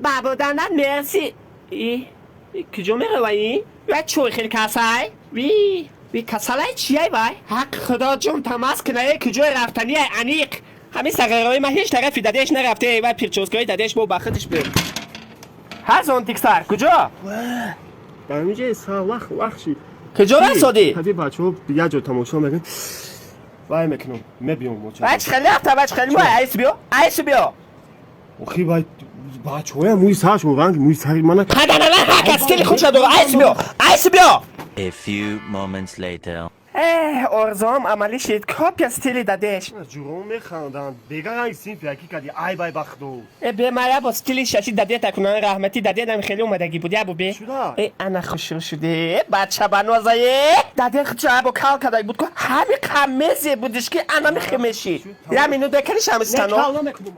Бабоданат мерси. И куҷо мерава и? Ва чой хел касай? Ви ви касалай чияй вай? Ҳақ худо ҷон тамас кунае, куҷои рафтанияй аниқ. Ҳамин сағираҳои ман ҳеҷ тарафи дадеш нарафте, вай прическаи дадеш бо ба худаш буд. Ҳа, зонтиксар, куҷо? Дар инҷа са вах вах шид. Куҷо расодӣ? Ҳади бачаҳо як ҷо тамошо мекунанд. Вай мекунам, мебиём моча. Вай чӣ хеле рафта, вай чӣ хеле мой, айс биё, айс биё. Охи вай бачаҳоям мӯи сарашон ранги мӯи сари мана. Хаданана ҳака стили худша дора, айс биё, айс биё. A few moments later. Эҳ, орзуам амалӣ шид, копия стили дадеш. Ҷурон механданд. Бега ранги синфи якӣ кади, ай бай бахто. Э, бемая бо стили шаши дадета кунан, раҳмати дадедам хеле омадагӣ буд, ябо бе. Шуда? Э, ана хушрӯ шуде, бача банозае. Даде худша бо кал кадаг буд ку, ҳами қамезе будиш ки ана мехемеши. Я минут беканиш ҳамистано. Кал намекунам.